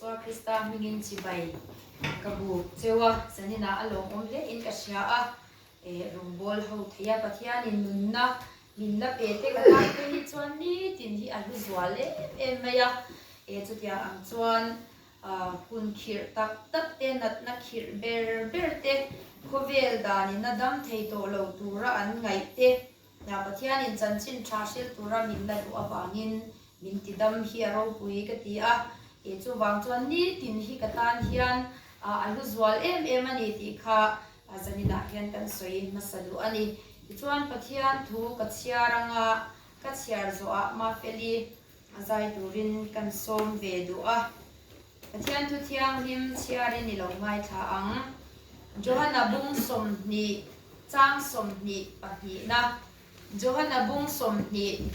Isua Krista hmingin chibai ka buk cheu a, zaninah a lawmawm hle in ka hria a, rawngbâwl ho thei a, Pathianin nunna min la pe te ka tan phei hi chuan nitin hi a hlu zual em em mai a, chutiang ang chuan hun khirh tak tak te, natna khirh ber ber te, khawvel danin a dam thei tawh lo tura an ngaih te, Hna Pathianin chanchin tha hril tura min la duh avangin min ti dam hi a ropui ka ti a, ih chuvang chuan nitin hi ka tan hian a hlu zual em em a ni tih kha zaninah hian kan sawi hmasa duh a ni. Tichuan Pathian thu ka chhiar anga ka chhiar zawhah Mafeli a zai turin kan sawm ve duh a. Pathian thu thianghlim chhiarin i lo ngaithla ang. Johana bung 20 chang 22na Johana bung 20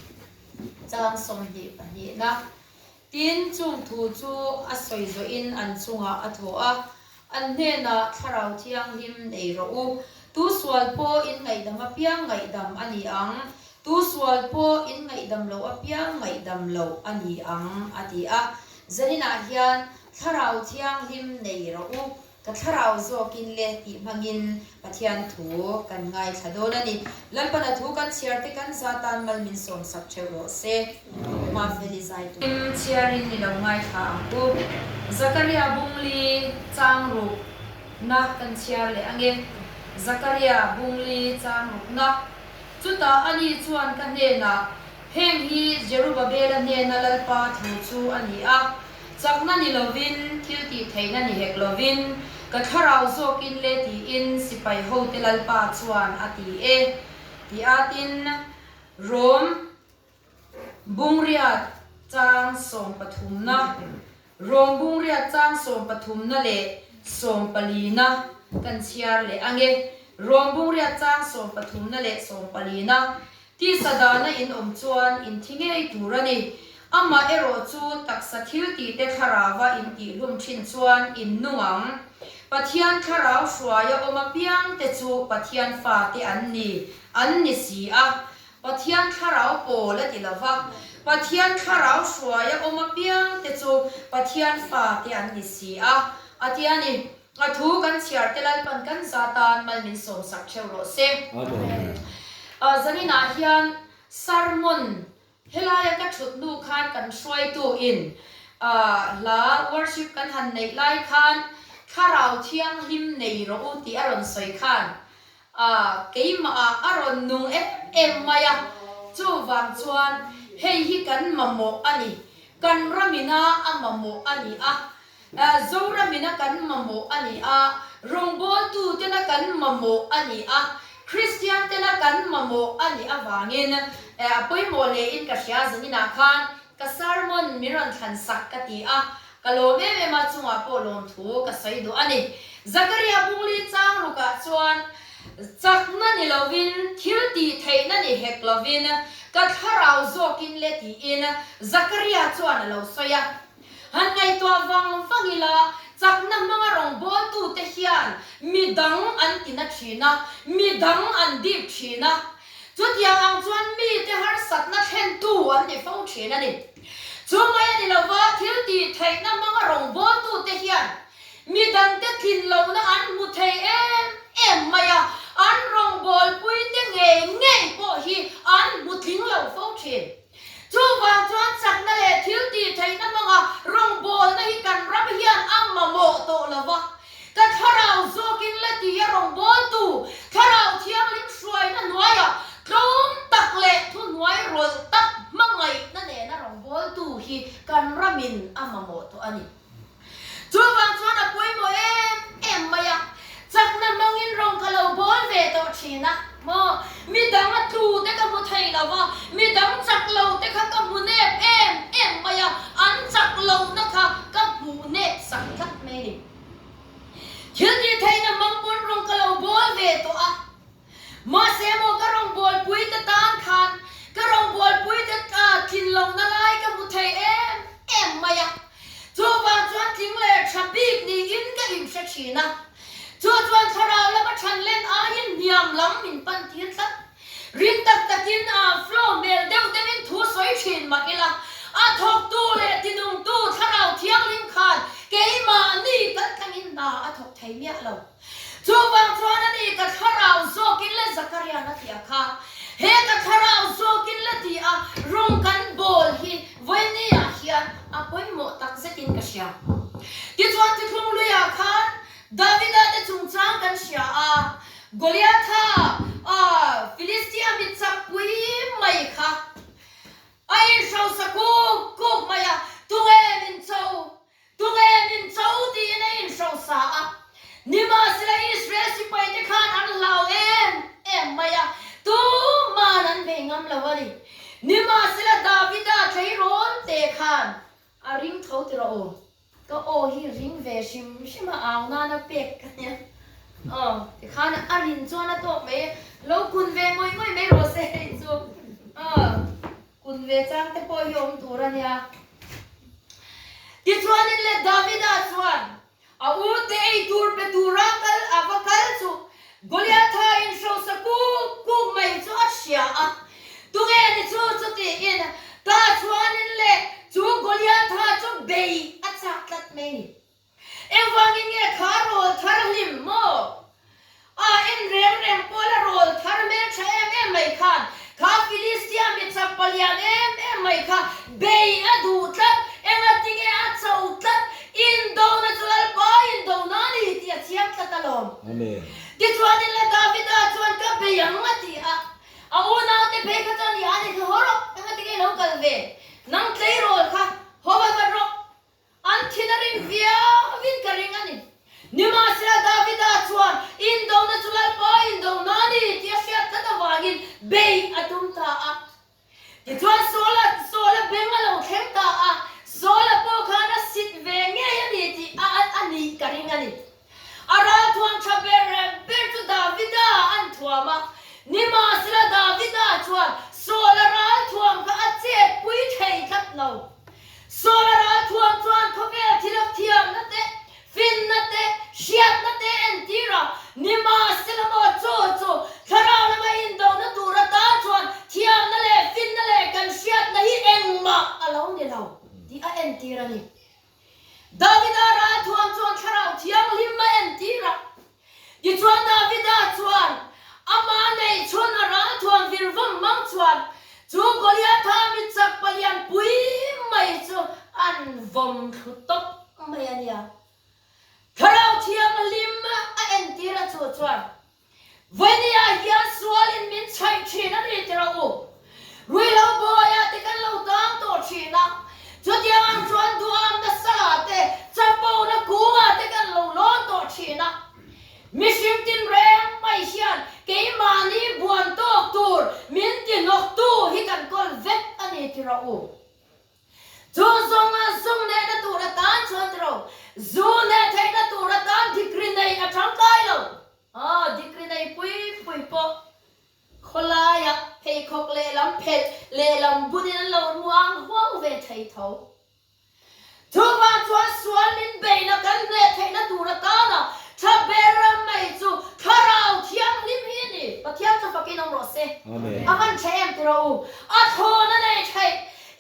chang 22na Tin, chung thu chu a sawi zawhin an chungah a thaw a, an hnenah Thlarau Thianghlim nei rawh u. Tu sual pawh in ngaihdam apiang ngaihdam a ni ang, tu sual pawh in ngaihdam loh apiang ngaihdam loh a ni ang, a ti a. Zaninah hian Thlarau Thianghlim nei rawh u, ka thlarau zawkin le tih hmangin Pathian thu kan ngaithla dawn a ni. Lalpana thu kan chhiar te kan za tan mal min sawm sak theuh rawh se. Mafeli zai tur. Hlim chhiarin i lo ngaithla ang u. Zakaria Bungli chang ruk na kan chhiar leh ange. Zakaria Bungli chang ruk na. Chutah ani chuan ka hnenah Heng hi Jerubabela hnena Lalpa thu chu a ni a, chakna ni lovin, thil tih theihna ni hek lovin, ka thlarau zawkin le tiin sipai hote Lalpa chuan a ti e, ti a tin, Rom bungriat chang sawmpathumna. Rom bungriat chang sawmpathumna leh sawmpalina kan chhiar leh ange. Rom bungriat chang sawmpathumna leh sawmpalina tisa dana in awm chuan in thi ngei tur a ni. Amah erawh chu taksa thil tihte thlarauva in tihhlum thin chuan in nung ang. Pathian thlarau hruaia awm apiangte chu Pathian fate an ni, an ni si a. Pathian thlarau pawl a ti lo va, Pathian thlarau hruaia awm apiang te chu Pathian fa te an ni si a, a ti a ni. A thu kan chhiar te Lalpan kan za tan mal min sawm sak theuh rawh se. Amen. Zaninah hian sermon helaia ka thut hnu khan kan hruaitu in hla worship kan han neih lai khan Thlarau Thianghlim nei rawh u tih a rawn sawi khan A, keimahah a rawn nung em em mai a, chuvang chuan hei hi kan mamawh a ni, kan ramina a mamawh a ni a, Zoramina kan mamawh a ni a, rawngbawltutena kan mamawh a ni a, Kristiantena kan mamawh a nih avangin a pawimawh hlein ka hria zaninah khan ka sermon min rawn thlan sak ka ti a, Ka lawm em em a, chungah pawh lawmthu ka sawi duh a ni. Zakaria bungli chang rukah chuan, Chakna ni lovin, thil tih theihna ni hek lovin, ka thlarau zawkin le tiin Zakaria chuan a lo sawi a. Han ngaihtuah vang vang ila, chakna hmanga rawngbawltute hian mi dang an tina thin a, mi dang an dip thin a. Chutiang ang chuan mite harsatna thlentu an ni fo thin a ni. Chu mai a ni lova, thil tih theihna hmanga rawngbawltute hian mi dangte tlin lohna an hmu thei em em mai a, an rawngbawlpuite ngei ngei pawh hi an hmu tling lo fo thin. Chuvang chuan chakna leh thil tih theihna hmanga rawngbawlna hi kan ram hian a mamawh tawh lova, Ka thlarau zawkin la ti a rawngbawltu Thlarau Thianghlim hruaina hnuaiah tlawm tak leh thuhnuai rawlh tak hmangaihna nena rawngbawltu hi kan ramin a mamawh tawh a ni. Chuvang chuan a pawimawh em em mai a, chakna hmangin rawng ka lo bawl ve tawh thin a maw? Midang a tlu te ka hmu thei lo va, midang chak lo te kha ka hmu nep em em mai a, an chak lohna kha ka hmuh nep sak tlat mai a ni. Thil tih theihna hmang pawn rawng ka lo bawl ve tawh a, mahse maw ka rawn bawlpui te tan khan ka rawn bawlpui te tlin lohna lai ka hmu thei em em mai a, chuvang chuan tling leh tha bik niin ka inhre thin a, chu chuan thlarau lama than len aiin hniam lam min pan tir tlat. Rin tak takin a flow hmel deuh deuhin thu sawi thin mah ila, a thawktu hria. Tichuan Thuthlung Luiah khan Davida te chungchang kan hria a, Goliatha, Philistia mi chakpui mai kha a inhrosa kuk kuk mai a, Tunge min cho? Tunge min cho? tiin a inhrosa a. Nimahsela Israel sipaite khan an hlau em em mai a, tuman an bei ngam lo a ni. Nimahsela Davida tleirawl te khan a ring tho ti rawh u. Ka aw hi ring ve hrim hrim a, au nana pek ka nia. Aw, tikhan a rin chuan a tawk mai e. Lo kun ve ngawih ngawih mai rawh se hei chu. Aw, kun ve chang te pawh hi awm tur a nia. Tichuanin le Davida chuan A ute ei tur pe tura kal a va kal chu Goliatha in hrosa kuk kuk mai chu a hria a. Tunge ni chu chu tiin ta chuanin le chu Goliatha chu bei a chak tlat mai ni. Engvangin nge kha rawl thar hlim maw? A en reng reng pawl a rawl thar hmel tha em em mai khan kha Philistia mi chak palian em em mai kha bei a duh tlat, engatinge a cho tlat, indona chu Lalpa indona a ni tih a chiang tlat alawm. Amen. Tichuanin le Davida chuan ka bei ang a ti a, a unaute phei kha chuan i a ni kha haw rawh, engatinge i lo kal ve, nang tleirawl kha haw vat vat rawh, An thin a rim viauin ka ring a ni. Nimahsela Davida chuan indona chu Lalpa indona a ni tih a hriat tlat avangin bei a tum ta a. Tichuan Saula, Saula beng a lo thleng ta a, Saula pawh khan a sit ve ngei a ni tih a a nih ka ring a ni. A ralthuam tha ber ber chu Davida an thuam a, nimahsela Davida chuan Saula ralthuam kha a chetpui thei tlat lo. Saula ralthuam chuan khawvel thilak thiamna te, finna te, hriatna te entir a, nimahsela maw chu chu thlarau lama indona tur atan chuan thiamna leh finna leh kan hriatna hi engmah a lo ni lo tih a entir a ni. Davida ralthuam chuan Thlarau Thianghlim a entir a. Tichuan Davida chuan amah neih chhun a ralthuam vir vawm mang chuan chu Goliatha mi chak palian pui mai chu an vawm thlu tawp mai a nia. Thlarau Thianghlim a entir a chu chuan Vawinia hian sualin min chhaih thin a ni ti rawh u. Ruihlo bawiah te kan lo tang tawh thin a, chutiang ang chuan duhamna salah te, chapona kungah te kan lo lawn tawh thin a. Mihring tinreng mai hian keimahni buan tawk tur min tihnawktu hi kan kawl vek a ni ti rawh u. Chu zawnga zung nehna tur atan chuan tiro, zu neh theihna tur atan degree nei a tangkai lo. Aw, degree nei pui pui pawh khawlaiah pheikhawk lehlam phelh lehlam bunin an lo ruang huau ve thei tho. Chuvang chuan sual min beihna kan hneh theihna tur atana tha ber mai chu Thlarau Thianghlim hi a ni. Pathian chu fakin awm rawh se. Amen. A van tha em tiraw u? A thlawn a nei theih.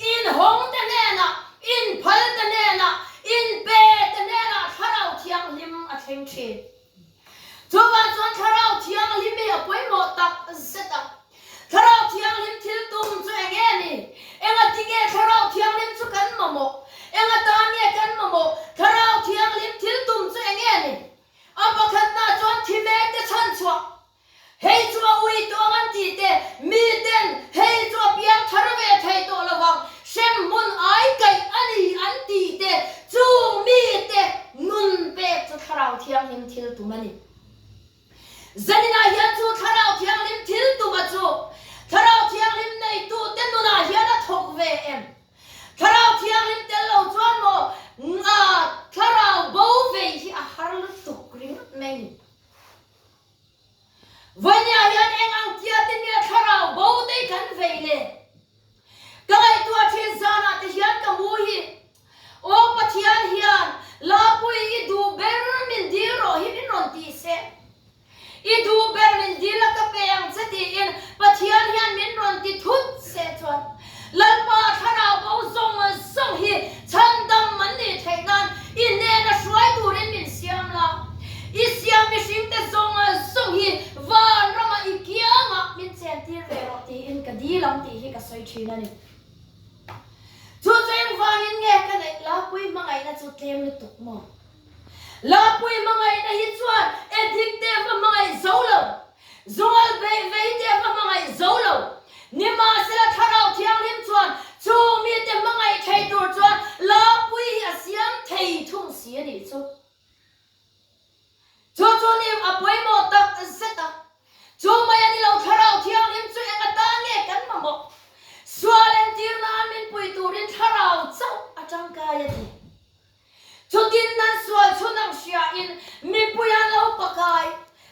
Inhawng te hnenah, inphal te hnenah, inpe te hnenah Thlarau Thianghlim a thleng thin. Chuvang chuan Thlarau Thianghlim hi a pawimawh tak zet a. Thlarau Thianghlim thil tum chu eng nge ni? Enga ti nge Thlarau Thianghlim chu kan mamawh? Enga tan nge kan mamawh? Thlarau Thianghlim thil tum chu eng nge ni? A pakhatna chuan thi mek te chhanchhuah Hei chu a ui tawng an tih te, miten hei chu a piang thar ve thei tawh lo vang, hrem hmun ai kaih a ni an tih te, chung mite nun pek chu Thlarau Thianghlim thil tum a ni. Zaninah hian chu Thlarau Thianghlim thil tuma chu Thlarau Thianghlim neitute nunah hian a thawk ve em? Thlarau Thianghlim tel lo chuan maw Thlarau bo vei hi a har lutuk ringawt mai ni. Vawinia hian eng ang tiatin nge thlarau bo te kan vei le? Ka ngaihtuah thin zanah te hian ka mu hi, Aw Pathian hian Lapui i duh ber min dil rawh hi min rawn ti se. I duh ber min dil a ka pe ang che tiin Pathian hian min rawn ti thut se chuan Lalpa thlarau bo zawng zawng hi chhandam an nih theih nan i hnena hruai turin min siam la. I siam mihringte zawng zawng hi van ramah i kiangah min chentir ve rawh tiin ka dil ang tih hi ka sawi thin a ni. Chu chu engvangin nge ka neih Lapui hmangaihna chu? chu tlem lutuk maw? Lapui hmangaihna hi chuan addict te va hmangaih zo lo, zungal beih vei te va hmangaih zo lo. Nimahsela Thlarau Thianghlim chuan chung mite hmangaih thei tur chuan Lapui hi a siam thei thung si a nih chu. Chu chu ni a pawimawh tak zet a. Chu mai a ni lo, Thlarau Thianghlim chu eng atan nge kan mamawh? Sual entir nan min pui turin Thlarau chauh a tangkai a ti. Chutin nan sual chhun ang hriain mipui an lo pakai.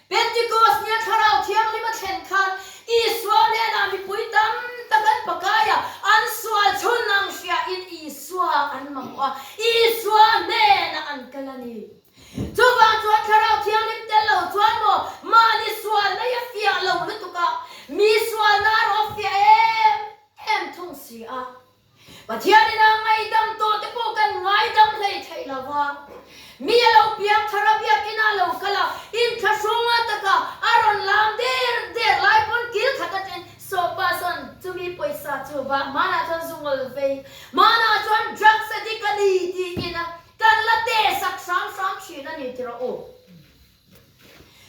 Pentecost nia Thlarau Thianghlim a thlen khan Isua hnenah mipui tam tak an pakai a, an sual chhun ang hriain Isua an mamawh a, Isua hnenah an kal a ni. Chuvang chuan Thlarau Thianghlim tel lo chuan maw mahni sualna hi a fiah lo lutuk a, mi sualna erawh a fiah em em thung si a. Pathianin a ngaidam tawh te pawh kan ngaidam hlei theih lo va, mi a lo piang thar a biakinn ah lo kal a, inthlahrung a taka a rawn lam der der lai pawn kil khat aṭin Sawpa sawn chumi pawisa chu va hmanah chuan zu ngawl vei, hmanah chuan drugs addict a ni tiin a Kan la te sak hram hram thin a ni ti rawh u.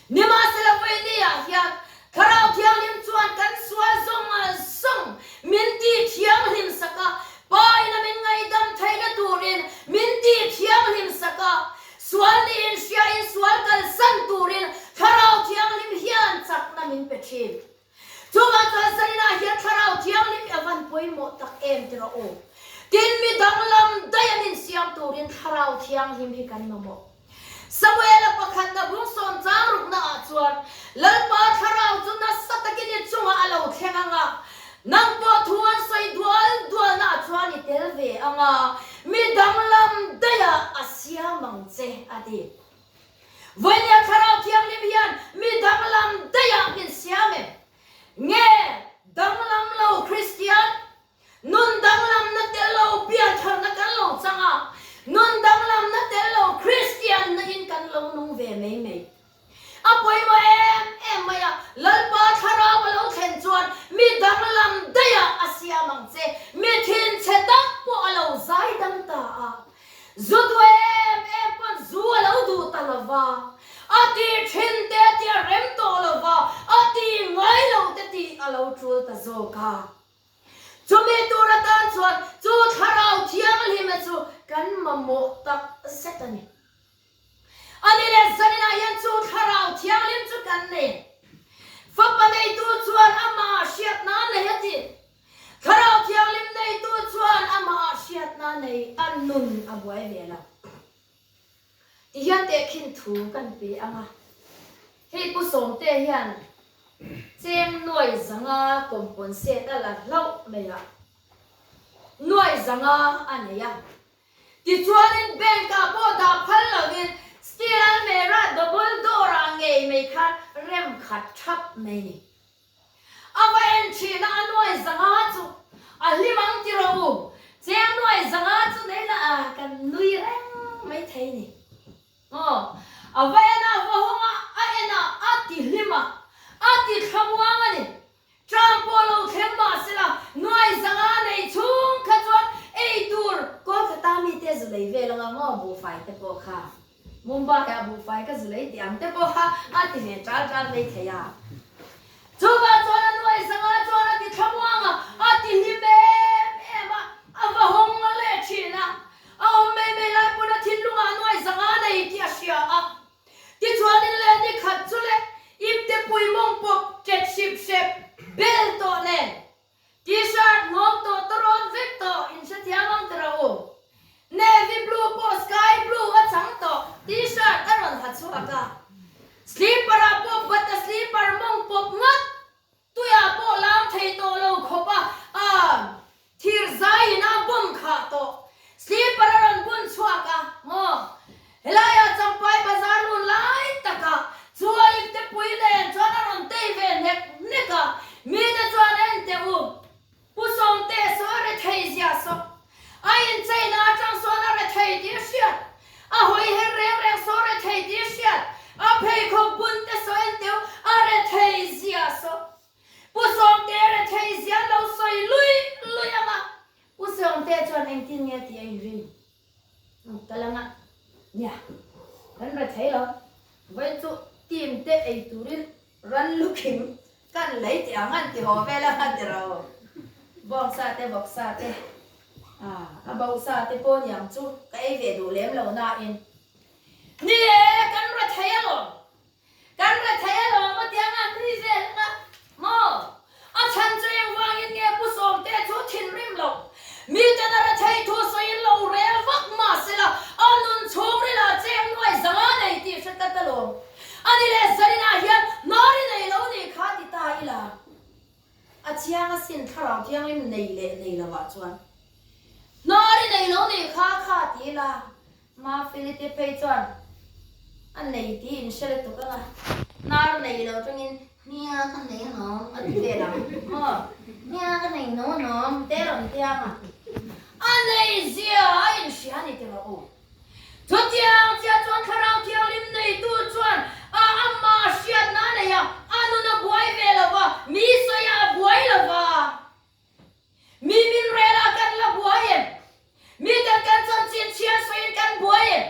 Nimahsela vawinia hian Thlarau Thianghlim chuan kan sual zawng zawng min ti thianghlim sak a, Pa ina min ngaihdam theihna turin min ti thianghlim sak a, sual niin hriain sual kalsan turin Thlarau Thianghlim hian chakna min pe thin. Chuvang chuan Zaninah hian Thlarau Thianghlim i a van pawimawh tak em ti rawh u. Tin, mi danglam daih a min siam turin Thlarau Thianghlim hi kan mamawh. Samuela pakhatna bung sawm chang rukna ah chuan, Lalpa Thlarau chu nasa takin i chungah a lo thleng ang a, nang pawh thu an sawi dual dualna ah chuan i tel ve ang a, mi danglam daih ah a siam ang che, a ti. Vawinia Thlarau Thianghlim hian mi danglam daih ah min siam em? Nge danglam lo Kristian, nun danglamna tel lo piantharna kan lo chang a, nun danglamna tel lo Kristian na in kan lo nung ve mai mai. A pawimawh em em mai a, Lalpa Thlarau a lo thlen chuan mi danglam daih ah a siam ang che, mi thinchhe tak pawh a lo zaidam ta a. Zu duh em em pawn zu a lo duh ta lo va, a tih thin te a tih a rem tawh lo va, a tih ngai lo te tih a lo tul ta zawk a. Chumi tur atan chuan chu Thlarau Thianghlim-a chu kan mamawh tak zet a ni. Ani leh zaninah hian chu Thlarau Thianghlim chu kan nei. Fapa neitu chuan amah hriatna a nei a ti. Thlarau Thianghlim neitu chuan amah hriatna nei a nun a buai ve lo. Ti hian tehkhin thu kan pe ang a, hei Pu Sawmte hian cheng nuai zanga componsate a la hlauh mai a, nuai zanga a nei a. Tichuanin bank ah pawh dah phal lovin steel almirah double door ah ngei mai khan rem khat thap mai ni. A va en thin a, a nuai zanga chu a hlim ang ti rawh u, cheng nuai zanga chu nei la a kan nui reng mai thei ni. Aw, a va en a, a va hawng a, a en a, a ti hlim a, a ti thlamuang a ni. Tram pawh lo thleng mah sela, nuai zanga nei chhung kha chuan ei tur Kolkata mite zu lei vel anga maw buhfai te pawh kha Mumbai ah buhfai ka zu lei tih ang te pawh kha a ti ve ṭal ṭal mai thei a. Chuvang chuan a nuai zanga chuan a ti thlamuang a, a ti hlim em em a, a va hawng leh ṭhin a. A awm mai mai lai pawn a thinlungah nuai zanga nei tih a hria a. Tichuanin le ni khat chu le iptepui mawng pawp ṭet hrip hrep bel tawh nen T-shirt hnawm tawh tawrawn vek tawh in hrethiam ang tira u. Navy blue pawh sky blue a chang tawh T-shirt a rawn ha chhuak a. Slipper ah pawh bata slipper mawng pawp ngat Tuiah pawh lam thei tawh lo khawp a, a thir zaiin a bawm khah tawh. Slipper a rawn bun chhuak a, maw? Helaiah Champai bazar lun lai takah chua ipte pui nen chuan a rawn tei ve hnek hnek a, mite chuan en teh u. Pu Sawmte saw a rethei zia saw. A incheina atang sawn a rethei tih a hriat. A hawi her reng reng saw a rethei tih a hriat. A pheikhawk bun te saw en teuh a rethei zia saw. Pu Sawmte a rethei zia an lo sawi lui lui ang a. Pu Sawmte chuan engtin nge tih a inrin? Kal anga nia kan ra thei lo. Vawiin chu team te ei turin ran lukhim kan lei tih ang an ti haw vel anga ti ro. Bawngsa te vawksa te a bauhsa te pawh niang chu ka ei ve duh lem lo nain. Ni e kan ra thei alawm. Kan ra thei alawm a tiang a nui vel anga maw? A chhan chu engvangin nge Pu Sawmte chu thinrim loh? Miten a ra thei thu sawiin lo rel vak mah sela a nun chhungril ah cheng nuai zanga nei tih hre tlat alawm. Ani leh zaninah hian hnari nei lo nih kha ti ta ila. A chiang asin thlarau thianghlim nei leh nei lovah chuan hnari nei lo nih kha kha ti ila. Mafeli te phei chuan a nei tih in hre lutuk ang a, hnar nei lo tangin hnia ka nei anawm a ti vel ang maw, hnia ka nei no anawm te rawn ti ang a, a nei zia a inhria a ni ti rawh u. Chutiang chiah chuan Thlarau Thianghlim neitu chuan a amah hriatna a nei a, a nun a buai ve lo va, mi sawi a buai lo va. Mi min rel ah kan la buai em? Mi ten kan chanchin chhiar sawiin kan buai em?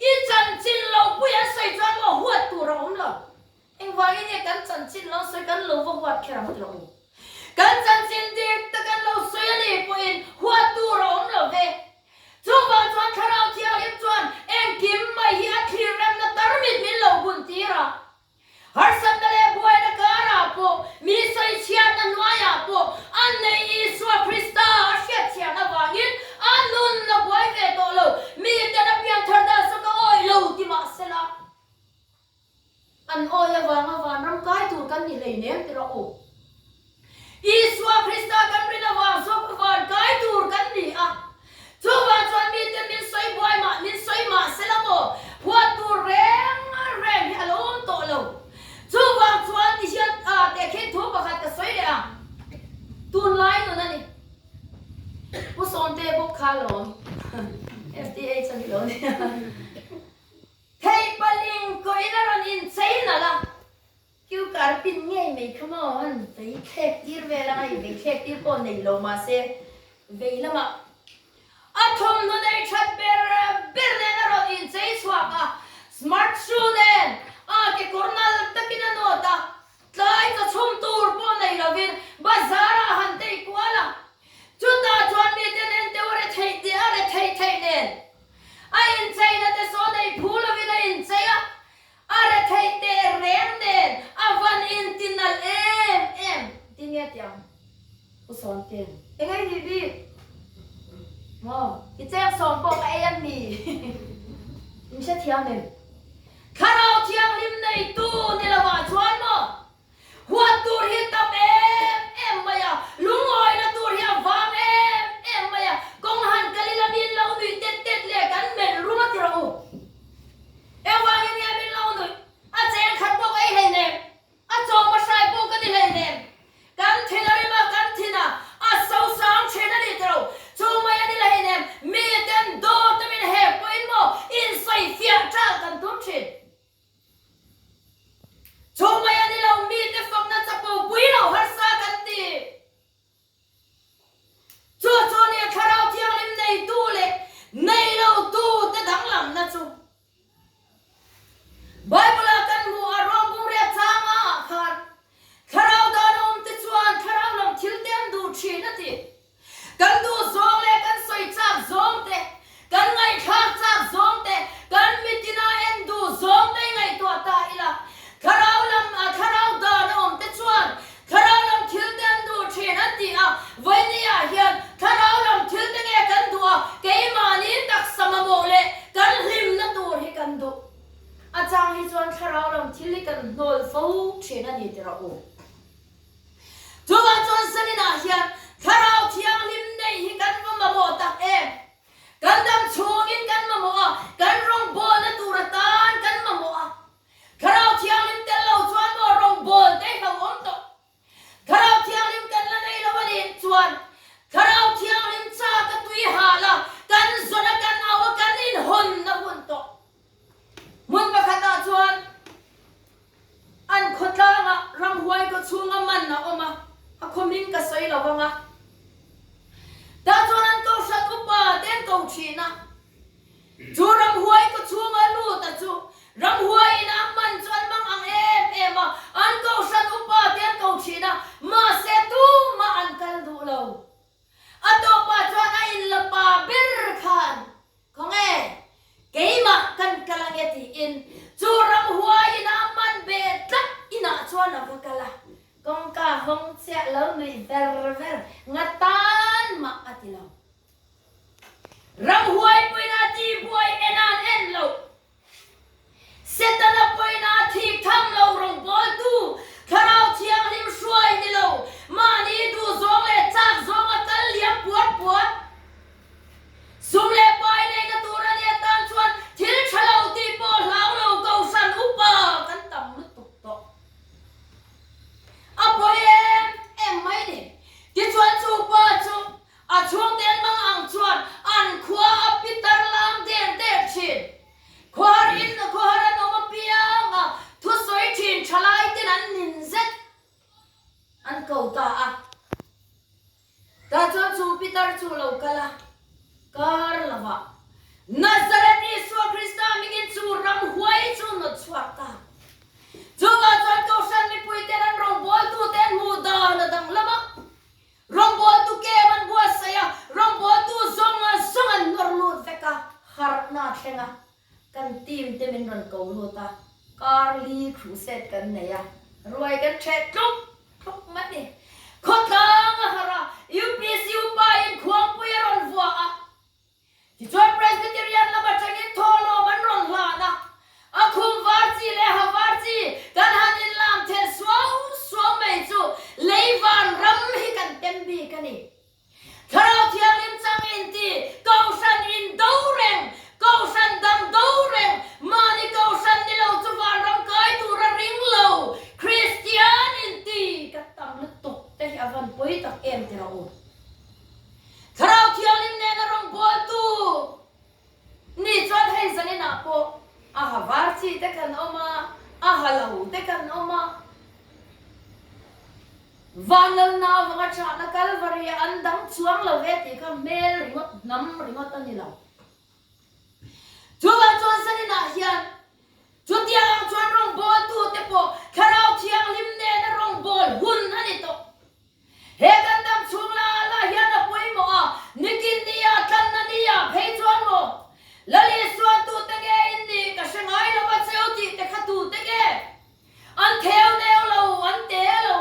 I chanchin lo pui an sawi chuan maw huat tur a awm lo. Engvangin nge kan chanchin lo sawi kan lo va huat kher ang tilo u? Kan chanchin dik tak an lo sawi a nih pawhin huat tur a awm lo ve. Chuvang chuan Thlarau Thianghlim chuan engkim mai hi a thlir remna tarmit min lo bun tir a. Harsatna leh buaina karah pawh, mi sawichhiatna hnuaiah pawh a nei Isua Krista a hriatchhian avangin a nun a buai ve tawh lo. Miten a pianthar dan saw ka awih lo ti mah sela, an awih avanga vanram kai tur kan ni hleinem ti rawh u. Isua Krista kan rin avang zawk van kai tur kan ni a. Chuvang chuan mite min sawi buai mah, min sawi mah sela maw, huat tur reng reng hi a lo awm tawh lo. Chuvang chuan ti hian tehkhin thu pakhat ka sawi leh ang. Tunlai nun a ni. Pu Sawmte bawk kha alawm. FTH a ni lo nia. Theihpaling koin a rawn inchei nalh a. Kiu kar pin ngei mai kha maw an vei thlek tir vel anga i vei thlek tir pawh nei lo mahse vei lamah a thawmhnaw nei that ber ber nen a rawn inchei chhuak a, smart shoe nen a kekawr nal takin a nawt a, tlai chaw chhum tur pawh nei lovin bazar ah han tei kual a, chutah chuan miten en deuh a retheih teh a retheih theih nen a incheina te saw nei phu lovin a inchei a. A retheih teh reng nen a van inti nalh em em ti nge tiang Pu Sawmten. Eng ei nih bik maw? I cheng sawm pawh ka ei a mi in hrethiam em? Thlarau Thianghlim neitu ni lo ah chuan maw Huat tur hi tam em em mai a, lungawina tur hi a vang em em mai a, kawng han kal ila min lo nuih tet tet leh kan melh rum a ti rawh u. Engvangin nge min lo nuih? A cheng khat pawh ka ei hleinem, a chawm a hrai pawh ka ni hleinem. Kan thin a rim a, kan thin a, a so sang thin a ni ti ro. Chu mai a ni la hleinem, miten dawt a min hek pawhin maw insawifiah ṭal kan tum thin. Chu mai a ni lo, mite fakna chapo pui lo harsa kan ti. Chu chu a nia Thlarau Thianghlim neitu leh nei lotu te danglamna chu. Bible-ah kan hmu a, Rawng riat changa ah khan Thlarau dan a awm te chuan Thlarau lam thil te an duh thin a ti. Kan duh zawng leh kan sawi chak zawng te, kan ngaihthlak chak zawng te, kan mitina en duh zawng te i ngaihtuah ta ila, Thlarau lam a Thlarau dan a awm te chuan Thlarau lam thil te an duh thin an ti a, vawinia hian Thlarau lam thil te nge kan duh a, keimahni taksa mamawh leh kan hlimna tur hi kan duh. A chang hi chuan Thlarau lam thil hi kan hnawl fo thin a ni ti rawh u. Chuvang chuan Saninah hian Thlarau Thianghlim neih hi kan va mamawh tak em? Kan dam chhungin kan mamawh a, kan rawngbawlna tur atan kan mamawh a. Thlarau Thianghlim tel lo chuan maw rawngbâwl te hi lo awm tawh? Thlarau Thianghlim kan la nei lo a nih chuan Thlarau Thianghlim chak a tui hal a, kan zawn a, kan au a, kan inhawn a hun tawh. Hmun pakhatah chuan An khawtlangah ramhuai kaw chhunga man a awm a, a khaw hming ka sawi lo vang a. Tah chuan an kohhran upa te an ko thin a. Chu ramhuai kaw chhunga lut a chu ramhuai in a man chu an mang ang em em a, an kohhran upa te an ko thin a, mahse tumah an kal duh lo. A tawpah chuan a inla pa ber khan, Khawnge, keimah kan kal ange tiin chu ramhuai in a man beh tlat inah chuan a va kal a, kawngka hawng chiah lo nuih ver ver nga tan mah a ti lo. Ramhuai pawhin a tihbuai en an en loh. Setana pawhin a thik tham lo rawngbawltu, Thlarau Thianghlim hruai ni lo, mahni duhzawng leh chak zawng a kal liam puat puat. Sum leh pai neihna tur a nia tan chuan thil tha lo tih pawh hlau lo Kohhran upa kan tam lutuk tawh. A pawi em em mai ni. Tichuan chu pa chu A chhungte an mang ang chuan an khua a pitar lam der der thin. Khuahar in khuahar an awm apiang a, thusawi thin thalai ten an nin zet an ko ta a. Tah chuan chu pitar chu lo kal a, kar lovah Nazareth Isua Krista hmingin chu ramhuai chu nawt chhuak ta. Chuvah chuan Kohhran mipuiten an rawngbawltute an hmuh dan a danglam a. Rawngbawltu kem an buatsaih a, rawngbawltu zawng zawng an nawr lut vek a, harhna a thleng a, kan team te min rawn ko lut a, kar li crusade kan nei a, ruai kan ṭheh tluk tluk mai ni. Khawtlang a harh a, UPC upa in khuangpui a rawn vuah a, Tichuan Presbyterian lam atangin thawhlawm an rawn hlan a, a khum var chi leh ha var chi kan han inlam thelh suau suau mai chu lei van ram hi kan tem bik a ni. Thlarau Thianghlim chang inti, Kohhran in do reng, Kohhran dang do reng, mahni Kohhran ni lo chu vanram kai tura ring lo Kristian inti kan tam lutuk te hi a van pawi tak em ti rawh u. Thlarau Thianghlim nena rawngbawltu nih chuan hei zaninah pawh a ha var chi te kan awm a, a ha lo te kan awm a. Vanlalna avanga chahna Kalvari ah an dang chuang lo ve tih kha hmel ringawt, hnam ringawt a ni lo. Chuvang chuan zaninah hian chutiang ang chuan rawngbawltu te pawh Thlarau Thianghlim nena rawngbâwl hun a ni tawh. He kan dam chhung la la hian a pawimawh a, nikin nia tlanna nia phei chuan maw? Lal Isuan tute nge in nih ka hre ngai lo va cheu tih te kha tute nge? An theu neu lo, an te lo.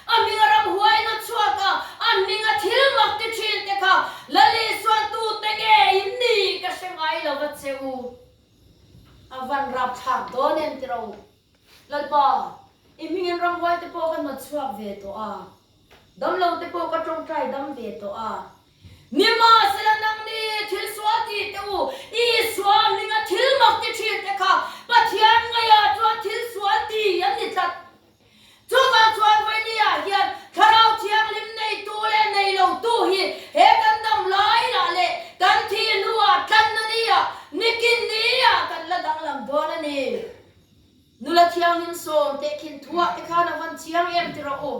A hminga ramhuain a chhuak a, a hminga thil mak ti thin te kha Lal Isuan tute nge in nih ka hre ngai lo va cheu. A van rapthlak dawn em tiro. Lalpa, i hmingin ramhuai te pawh ka hnawt chhuak ve tawh a, damlo te pawh ka tawngtai dam ve tawh a. Nimahsela nangni thil sual tih te u, Isua hminga thil mak ti thin te kha Pathian ngaiah chuan thil sual ti an ni tlat. Chuvang chuan Vawinia hian Thlarau Thianghlim neitu leh neilotu hi he kan dam lai lah leh kan thih hnuah tlanna nia, nikin nia kan la danglam dawn a ni. Nula thianghlim sawm teh khin thuah te khan a van chiang em ti rawh u.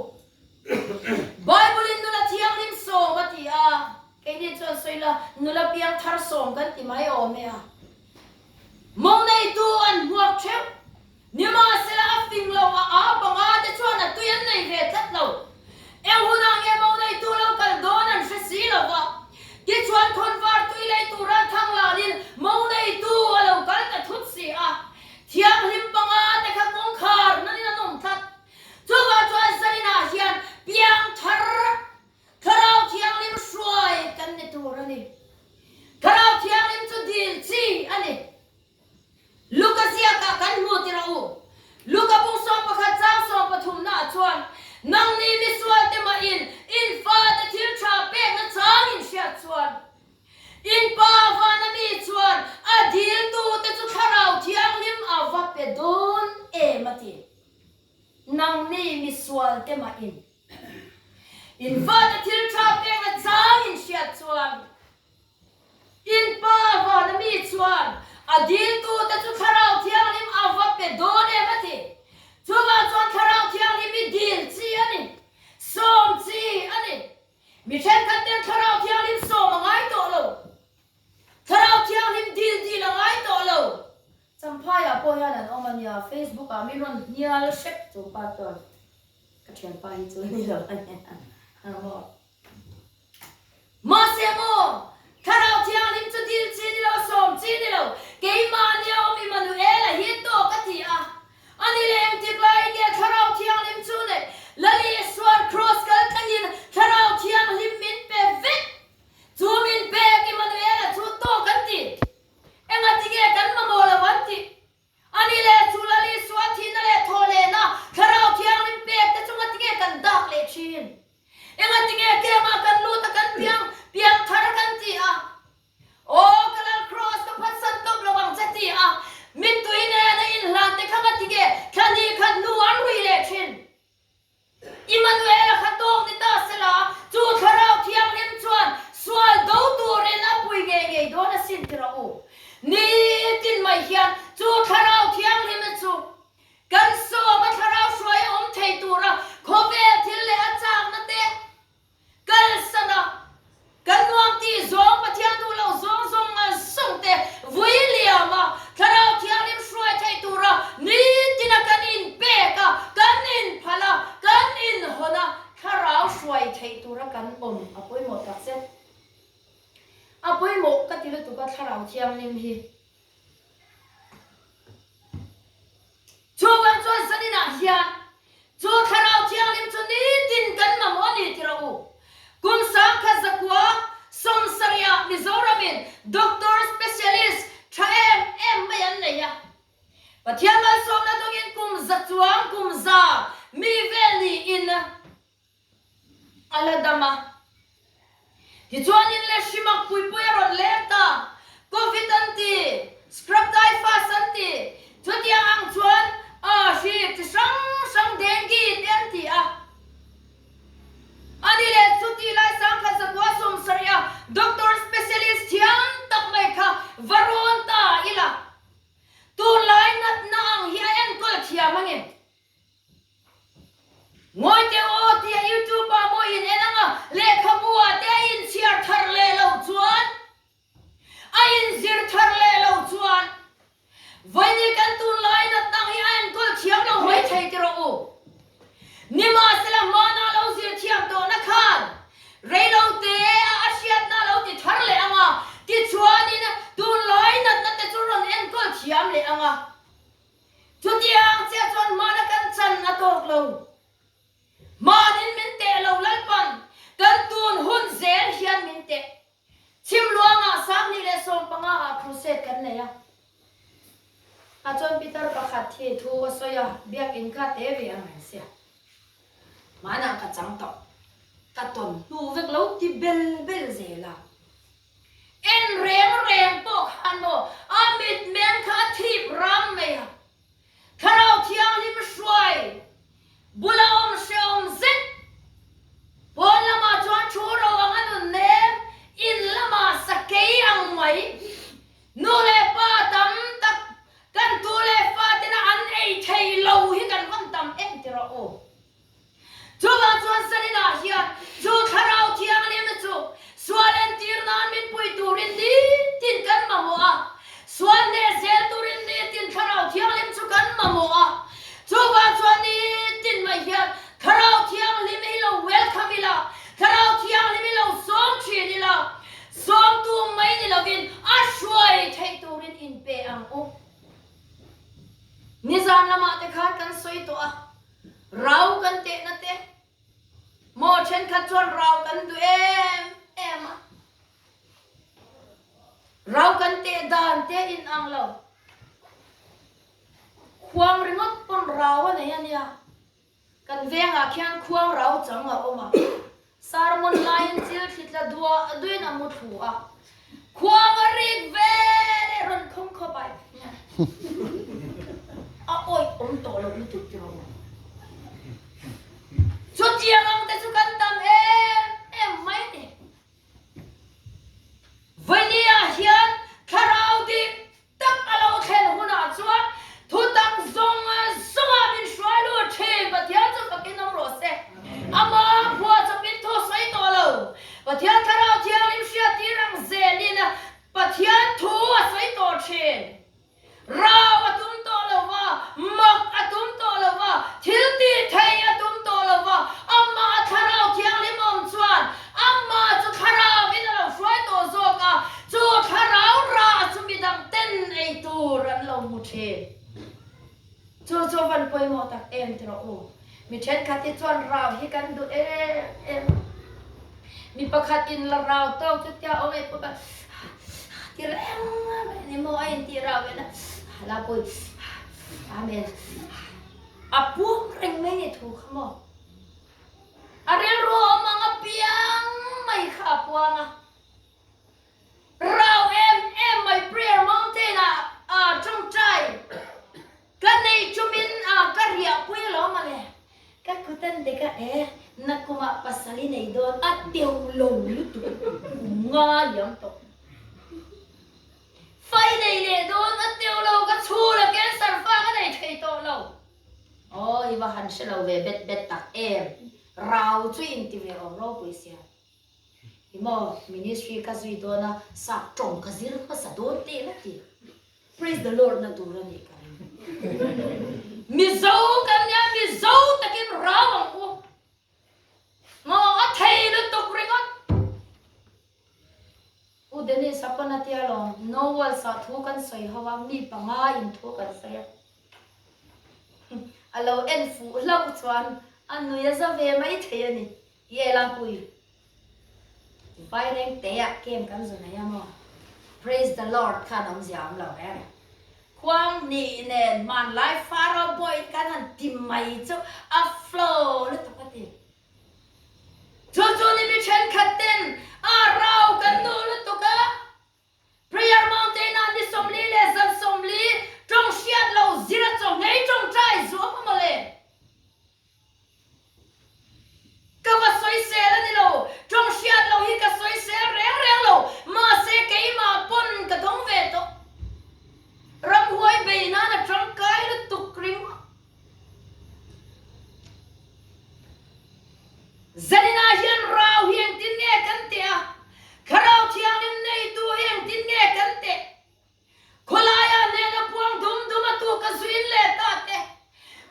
Bible in nula thianghlim sawm a ti a, keini chuan sawi la nula piang thar sawm kan ti mai awm e a. Mo neitu an hmuak theuh. Nimahsela a fing lo a a panga te chuan a tui an nei ve tlat lo. Eng hunah nge mo neitu lo kal dawn an hre si lo va. Tichuan khawnvar tui lei tura thang lalin mo neitu a lo kal ta thut si a. Thianghlim panga te kha kawngkhar nan in an awm tlat. Chuvang chuan zaninah hian piang thar Thlarau Thianghlim hruai kan ni tur a ni. Thlarau Thianghlim chu dil chi a ni. Luka ziakah kan hmu ti rawh u. Luka bung 11 chang sawmpathumna ah chuan, Nangni misualte mahin in fate thil tha pekna chang in hriat chuan, In pa vana mi chuan a diltute chu Thlarau Thianghlim a va pe dawn em a ti. Nangni misualte mahin in fate thil tha pekna chang in hriat chuan, in pa vana mi chuan a diltute chu Thlarau Thianghlim a va pe dawn em a ti. Chuvang chuan Thlarau Thianghlim hi dil chi a ni, sawm chi a ni. Mi thenkhat ten Thlarau Thianghlim sawm a ngai tawh lo. Thlarau Thianghlim dil dil a. nia, Facebook ah min rawn hnial hrep chu pa chuan ka thianpa hi chu ni lo a nia maw. Mahse maw, Thlarau Thianghlim chu dil chi ni lo, sawm chi ni lo, keimahni a awm Immanuela hi tawk a ti a. A ni leh engtik laiin nge Thlarau Thianghlim chu neih? Lal Isua'n Kraws kal tlangin Thlarau Thianghlim min pe vek. Chu min pek Immanuela chu tawk an ti. Engatinge kan mamawh lo an tih? A ni leh chu Lal Isua thihna leh thawh lehna Thlarau Thianghlim pek te chu ngatinge kan dak leh thin? Engatinge kemah kan lut a kan piang piang thar a kan ti a? Aw ka Lal Kraws ka phatsan tawp lo ang che ti a mittui nen a inhlan te kha ngatinge thla ni khat hnu an rui leh thin? Immanuela kha tawk ni ta sela, chu Thlarau Thianghlim chuan sual do turin a pui ngei ngei dawn asin ti rawh u. Nitin mai hian chu Thlarau Thianghlim chu kan sawm a Thlarau hruai a awm thei tura khawvel thil leh a chakna te Kalsan a, kan nuam tih zawng Pathian duh loh zawng zawng ngal zawng te vui liam a, Thlarau Thianghlim hruai theih tura nitina kan inpek a, kan inphal a, kan inhawn a, Thlarau hruai theih tura kan awm a pawimawh tak zet. A pawimawh ka ti lutuk a Thlarau Thianghlim hi. Chuvang chuan zaninah hian chu Thlarau Thianghlim chu nitin kan mamawh a ni ti rawh u. Kum sangkhat zakua sawmsarihah Mizoramin Doctor Specialist tha em em mai an nei a. Pathian malsawmna dawngin kum za chuang kum za mi vel niin a la dam a. Tichuanin le hrimak puipui a rawn leng ta. Covid an ti, scrub typhus an ti, chutiang ang chuan a hri chi hrang hrang dengue te an ti a. Ani leh chuti lai 10,000 70 a doctor specialist thiam tak mai kha va rawn ta ila. Tunlai natna ang hi a enkawl thiam ange. Ngawi teh aw tia YouTube ah maw in en anga lehkhabu ah te a inchhiar thar leh loh chuan a inzir thar leh loh chuan vawiin kan tunlai natnang hi a enkawl thiam lo mai thei ti rawh u. Nimahsela hmana lo zir thiam tawhna khan reilo te a a hriatna lo ti thar leh anga tichuanin tunlai natna te chu rawn enkawl thiam leh anga. Chutiang chiah chuan hmana kan chan a tawk lo. Hmanin min teh lo Lalpan kan tun hun zel hian min teh. Chhimluangah 2015 ah crusade kan nei a. A chuan Peter pakhat hi thu a sawi a, biakin kha te ve ang reng sia. Hmanah ka chang tawh. Ka tawn hnu vek lo ti bel bel zel a. En reng reng pawh khan maw a mitmeng kha a thip ram mai a, Thlarau Thianghlim hruai bula awm hrehawm zet pawn lamah chuan thu ro ang a nun nem, in lamah sakei ang mai, nu leh pa tam tak kan tu leh fa tena an ei thei lo hi kan vawn tam em ti rawh u. Chuvang chuan Zaninah hian chu Thlarau Thianghlimna chu sual entir nan min pui turin nitin kan mamawh a, sual hneh zel turin nitin Thlarau Thianghlim chu kan mamawh a. Chuvang chuan nitin mai hian Thlarau Thianghlim hi lo welcome ila, Thlarau Thianghlim hi lo sawm thin ila, sawmtu mai ni lovin a hruai theih turin inpe ang u. Nizan lamah te khan kan sawi tawh a. Rau kan tehna te maw thenkhat chuan rau kan duh em em a, rau kan teh dan te in ang lo, khuang ringawt pawn rau a nei a nia, kan vengah khian khuang rau chang a awm a. Sermon laiin chil thli tla duah duin a mu thlu a, khuang a rik ve leh rawn khawng khawp ai hian a awih awm tawh loh lutuk ti rawh u. Chutiang ang te chu kan tam em em mai ni. Vawinia hian thlarau dik Tak a lo thlen hunah chuan thutak zawng zawngah min hruai lut thin. Pathian chu fakin awm rawh se. Ama phuahchawpin thu sawi tawh lo. Pathian Thlarau Thianghlim hriattir ang zelin Pathian thu a sawi tawh thin. Rau a tum tawh lo va. hmu thin. Chu chu a van pawimawh tak em ti rawh u. Mi thenkhat hi chuan rau hi kan duh em em a. Mi pakhat in la rau tawk chu tia awm ei pawh ka ti reng mai ni maw a intih rau ve na la pui Amen a puang reng mai ni thu kha maw. A rilru awm ang a piang mai kha a puang a. Rau em em mai Prayer Mountain ah ah tawngtai ka nei chumin ah ka riah pui alawm a le. Ka kut an dek a e, nakumah pasal i nei dawn a teu lo lutuk kum nga liam tawh. Fai nei leh dawn a teu lo ka chhul a cancer fa ka nei thei tawh lo. Aw i va han hre lo ve bet bet tak em. Rau chu inti ve awm ropui sia. I maw ministry ka zui dawn a, sap tawng ka zir hmasa dawn teh la ti. Praise the Lord na tur a nih ka ring. Mizo kan nia, Mizo takin rau ang u. Maw a thei lutuk ringawt. U Dennis a pawn a tia lawm, Nowels ah thu kan sawi ho a, mi panga in thu kan sawi a. A lo en fuh hlauh chuan a nui a za ve mai thei a ni. Ye Lampui, Vaireng te ah kem kan zu nei a maw? Praise the Lord khan awmzia awm lo reng. Khuang nih nen hmanlai Pharaoh boy kan han ti mai chu a flow lutuk a ti. Chu chu ni mi thenkhat ten a rau kan duh lutuk a. Prayer Mountain ah ni 40 leh zan 40 tawng hriat lo zir a chaw ngei tawngtai zuam a mawle. Ka va sawisel a ni lo, tawng hriat lo hi ka sawisel reng reng lo, mahse keimah pawn ka dawng ve tawh. Ramhuai bei nan a tangkai lutuk ringawt. Zaninah hian rau hi engtin nge kan teh a? Thlarau Thianghlim neitu hi engtin nge kan teh? Khawlaiah hnehna puang dum dum a tu ka zuin leh ta te.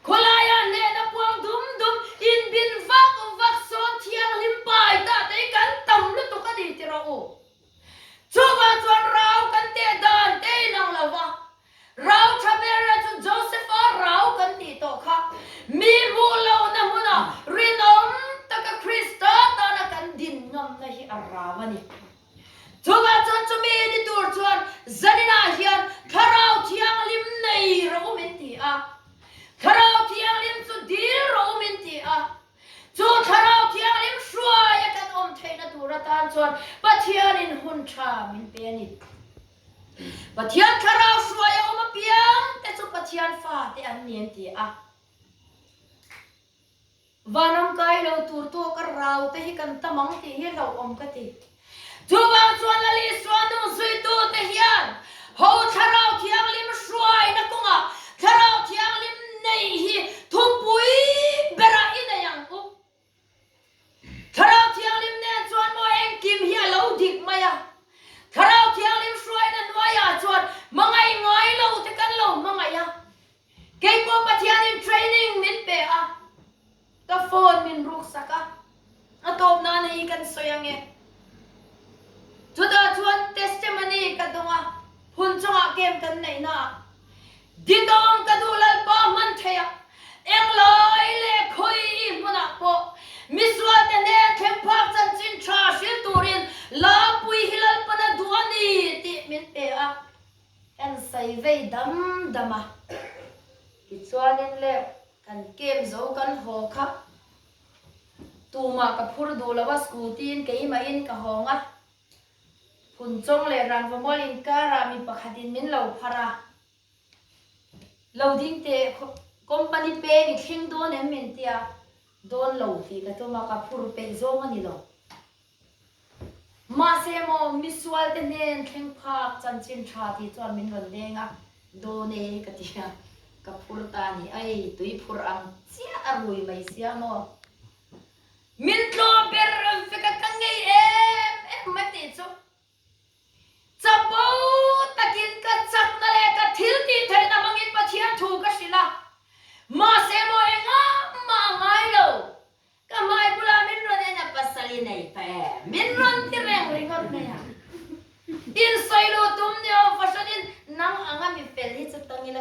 Khawlaiah hnehna puang dum dum inbin vak vak sawn thianghlim pai ta te hi kan tam lutuk a ni ti rawh u. Chuvang chuan rau kan teh dan te inang lo va. Rau tha ber a chu Joseph-a rau kan tih tawh kha. Mi hmuh lohna hmunah rinawm taka Krista tana kan din ngamna hi a rau a ni. Chuvang chuan chumi ni tur chuan zaninah hian Thlarau Thianghlim nei rawh u min ti a. Thlarau Thianghlim chu dil rawh u min ti a. Chu Thlarau Thianghlim hruaia kan awm theihna tur atan chuan Pathianin hun tha min pe a ni. Pathian Thlarau hruaia awm apiang te chu Pathian fate an ni an ti a. Vanram kai lo tur tawk a rau te hi kan tam ang tih hi hlauhawm ka ti. Chuvang chuan Lal Isua nung zuitute hian ho Thlarau Thianghlim hruaina kawngah Thlarau Thianghlim neih hi thupui berah i nei ang u. Thlarau Thianghlim nen chuan maw engkim hi a lo dik mai a. Thlarau Thianghlim hruaina hnuaiah chuan hmangaih ngai lo te kan lo hmangaih a. Keipawh Pathianin training min pe a, ka phone min ruksak a, a tawp nan hei kan sawi ange. Chutah chuan testimony ka dawng a, phun chungah camp kan neih naah dikawm ka duh Lalpa hman theih a, englai leh khawi i hmunah pawh misualte hnen thleng phak chanchin tha hrilh turin Lampui hi Lalpan a duh a ni tih min pe a. Kan sawi vei dam dam a, tichuanin le kan kem zo kan haw kha tumah ka phur duh lo a, scooty in keimahin ka hawng a, Phunchawng leh Rangvamual inkarah mi pakhatin min lo phar a, lo ding teh company peng i thleng dawn em min tia, dawn lo tih ka tum a, ka phur peih zawng a ni lo. Mahse maw misualte hnen thleng phak chanchin tha tih chuan min rawn leng a, dawn e ka ti a, ka phur ta a ni, ai tui phur ang chiah a rui mai sia maw. Min tlawh ber vek a ka ngei em em mai tih chu Chapo takin ka chakna leh ka thil tih theihna hmangin Pathian thu ka hrilh a, mahse maw engah mah a ngai lo. Ka hmai bulah min rawn en a, pasal i nei ta em? Min rawn ti reng ringawt mai a. Insawi luh tum ni awm fahranin nang anga mi fel hi chu tang ila.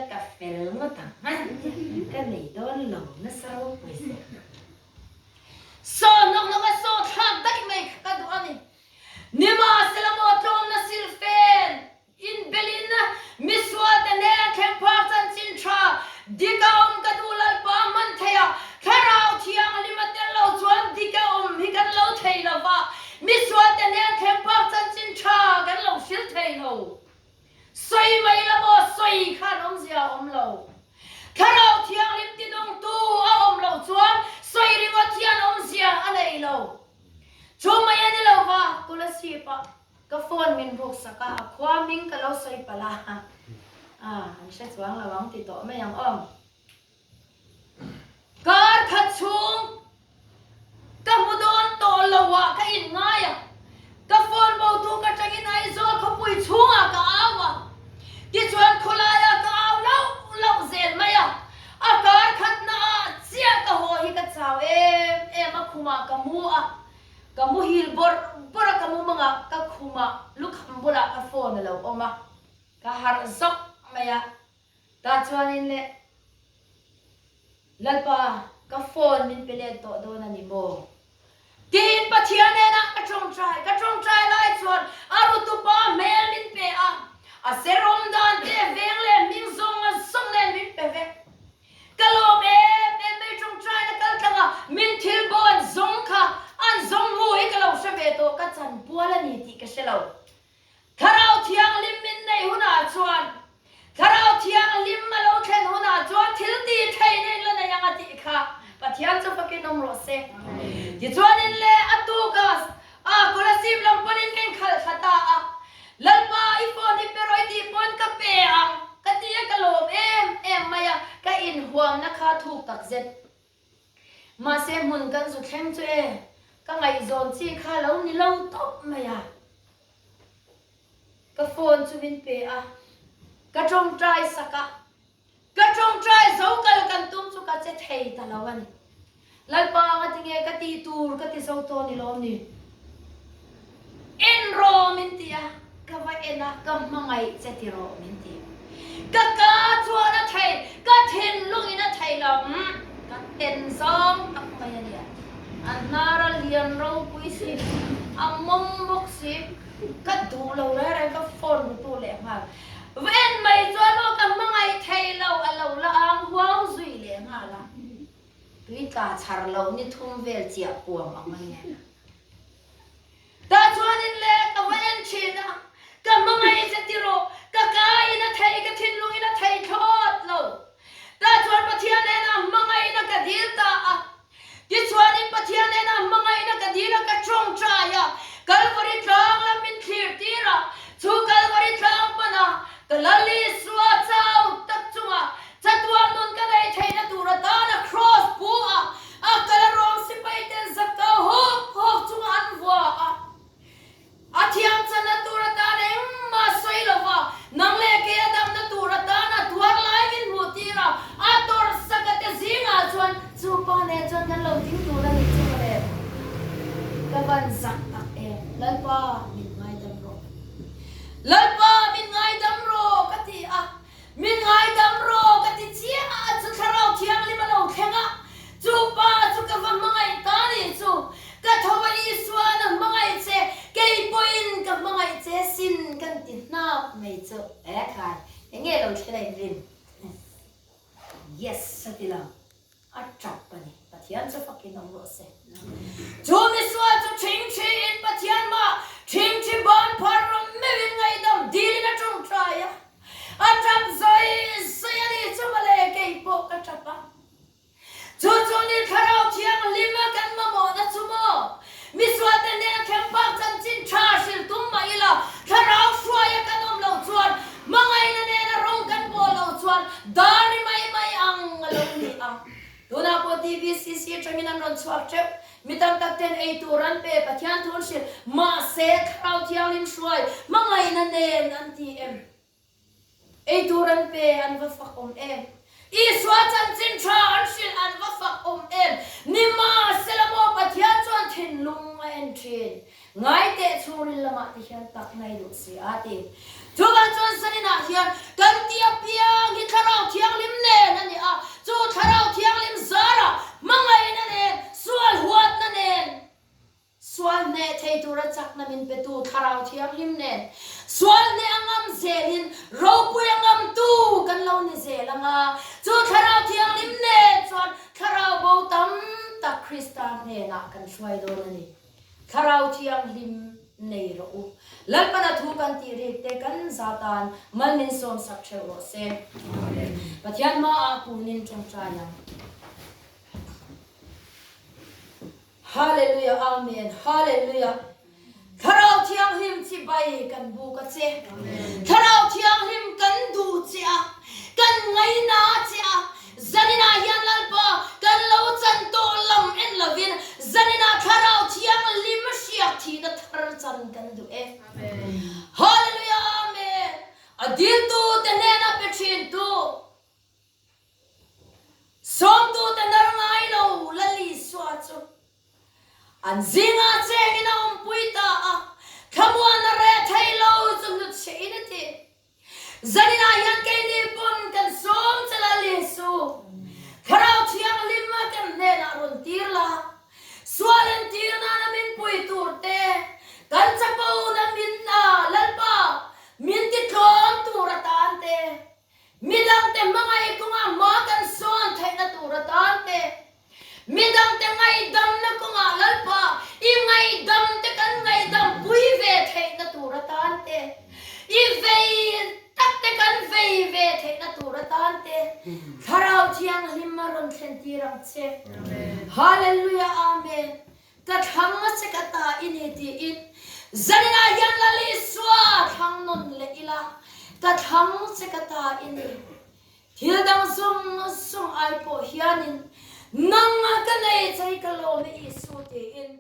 sawi khan awmzia a awm lo. Thlarau Thianghlim tinungtu a awm loh chuan sawi ringawt hian awmzia a nei lo. Chu mai a ni lo va, Kolasib ah ka phone min ruk sak a, a khua hming ka lo sawi palh a, an hre chuang lo ang ti tawh mai ang aw. Kar khat chhung ka hmu dawn tawh lo ah ka in ngai a, ka phone bo tu ka tangin Aizawl khawpui chhungah ka au a, tichuan khawlai ah ka au lauh lauh zel mai a, a kar khatna ah chiah ka haw hi ka chau em em a, khumah ka mu a, ka muhil bawrh bawrh a, ka mumangah ka khumah lukham bulah ka phone a lo awm a, ka harh zawk mai a. Tah chuanin le, Lalpa, ka phone min pe let tawh dawn a ni maw? Tiin Pathian hnenah ka tawngtai. Ka tawngtai lai chuan a rutupa hmel min pe a, a serawm dan te veng leh hming zawng a zawng nen min pe vek. Ka lawm em em mai tawngtaina kal tlanga min thil bo an zawng kha an zawng hmu hi ka lo hre ve tawh, ka chanpual a ni tih ka hre lo. Thlarau Thianghlim min neih hunah chuan, Thlarau Thianghlim a lo thlen hunah chuan thil tih theihna in la nei ang a tih kha Pathian chu fakin awm rawh se. Tichuanin le a tuka a Kolasib lam panin ka inkhalh thla ta a, Lalpa i phone hi pe rawh i tih pawn ka pe ang ka ti a, ka lawm em em mai a, ka inhuamna kha thuk takzet. Mahse hmun kan zu thleng chu e, ka ngaihzawn chi kha lo ni lo tawp mai a. Ka phone chu min pe a, ka tawngtai sak a, ka tawngtai zo kal kan tum chu ka che thei ta lo a ni. Lalpa anga tinge ka tih tur ka ti zo tawh ni lawm ni? En rawh min ti a, ka va en a, ka hmangaih che ti rawh min ti. Ka ka chuan a thei, ka thinlungin a thei lo, umm, ka ten zawng tak mai a nia. A hnar a lian ropui si, a mawm bawk si, ka duh lo reng reng, ka phone rutu leh nghal. Va en mai chuan maw ka hmangaih thei lo, a lo la ang huau zui leh nghal a. Tui tla chhar lo ni thum vel chiah puam ang a nia. Tah chuanin le ka va en thin a, ka hmangaih che ti rawh, ka ka in a thei, ka thinlung in a thei thlawt lo. Tah chuan Pathian hnenah hmangaihna ka dil ta a. Tichuanin Pathian hnenah hmangaihna ka dil a, ka tawngtai a, Kalvari tlang lam min thlir tir a, chu Kalvari tlang pana ka Lal Isua chau tak chunga chatuan nun ka neih theihna tur atana Kraws pu a, A kal a rawng sipai ten zakau hawk hawk chunga an vua a, a thiam channa tur atan engmah sawi lo va, nang leh kei a damna tur atana tuar lai min hmuh tir a, a tawrh sak a te zingah chuan chu pa nen chuan kan lo ding tur a nih chu mawle. Ka van zak tak em, Lalpa min ngaidam rawh. Lalpa min ngaidam rawh ka ti a, Min ngaidam rawh ka ti chiah a, chu Thlarau Thianghlim a lo thleng a, chu pa chu ka va hmangaih ta nih chu, ka tho a Isuan a hmangaih che, kei pawhin ka hmangaih che sin kan ti hnap mai chu e khai, eng nge lo thlen a inrin? Yes a ti lo. A tap a ni. Pathian chu fakin awm rawh se. Chu misual chu ṭhingṭhiin Pathian mah ṭhingṭhi ban phar rawh meuhin ngaihdam dilin a ṭawngṭai a. A tap zawi zawi a ni chu mawle kei pawh ka tap a. Chu chu ni Thlarau Thianghlim a kan mamawhna chu maw? Misual te hnena thleng phak chanchin tha hrilh tum mah ila, Thlarau hruaia kan awm loh chuan, hmangaihna nena rawng kan bawl loh chuan dar ri mai mai ang a lo ni ang. Tunah pawh TBCC atangin an rawn chhuak teuh. Mi tam tak ten ei tur an pe, Pathian thu an hrilh, mahse Thlarau Thianghlim hruai hmangaihna nen an ti em? Ei tur an pe, an va fak awm em? Isua chanchin tha an hrilh, an va fak awm em? Nimahsela maw Pathian chuan thinlung a en thin. Ngaiteh chhungril lamah te hian tak ngai duh si a ti. Chuvang chuan zaninah hian kan tih apiang hi Thlarau Thianghlim nen a ni a, chu Thlarau Thianghlim zarah hmangaihna nen, sual huatna nen, Sual hneh thei tura chakna min petu Thlarau Thianghlim nen sual hneh a ngam zelin ropui a ngamtu kan lo ni zel ang a, chu Thlarau Thianghlim nen chuan Thlarau bo tam tak Krista hnenah kan hruai dawn a ni. Thlarau Thianghlim. nei rawh u. Lalpana thu kan tih rik te kan za tan mal min sawm sak theuh rawh se. Pathian hmaah kunin tawngtai ang. Hallelujah Amen Hallelujah Thlarau Thianghlim chibai kan buk a che. Thlarau Thianghlim kan duh che a, kan ngaina che a. Zaninah hian Lalpa kan lo chan tawh lam en lovin zaninah Thlarau Thianghlim hriak thihna thar chan kan duh e. Hallelujah Amen A diltu te hnena pe thintu Sawmtute nar ngai lo Lal Isua chu an zingah chengin a awmpui ta a, thlamuan a reh thei lo chu hnutchhiahin a ti. Zaninah hian keini pawn kan sawm che Lal Isu, Thlarau Thianghlim a kan hnenah rawn tir la, sual entir nana min pui tur te, kan chapo na min a Lalpa min ti tlawm tur atan te, Midangte hmangaih kawngah hma kan sawn theihna tur atan te, midangte ngaihdamna kawngah Lalpa i ngaihdamte kan ngaihdam pui ve theihna tur atan te, i vei takte kan vei ve theihna tur atan te, Thlarau Thianghlim a rawn thlen tir ang che. Hallelujah Amen. Ka thlang a che ka ta i ni tiin zaninah hian Lal Isua thlang nawn leh ila, ka thlang che ka ta i ni. Thil dang zawng zawng ai pawh hianin nangmah ka nei che hi ka lawm e Isu tiin.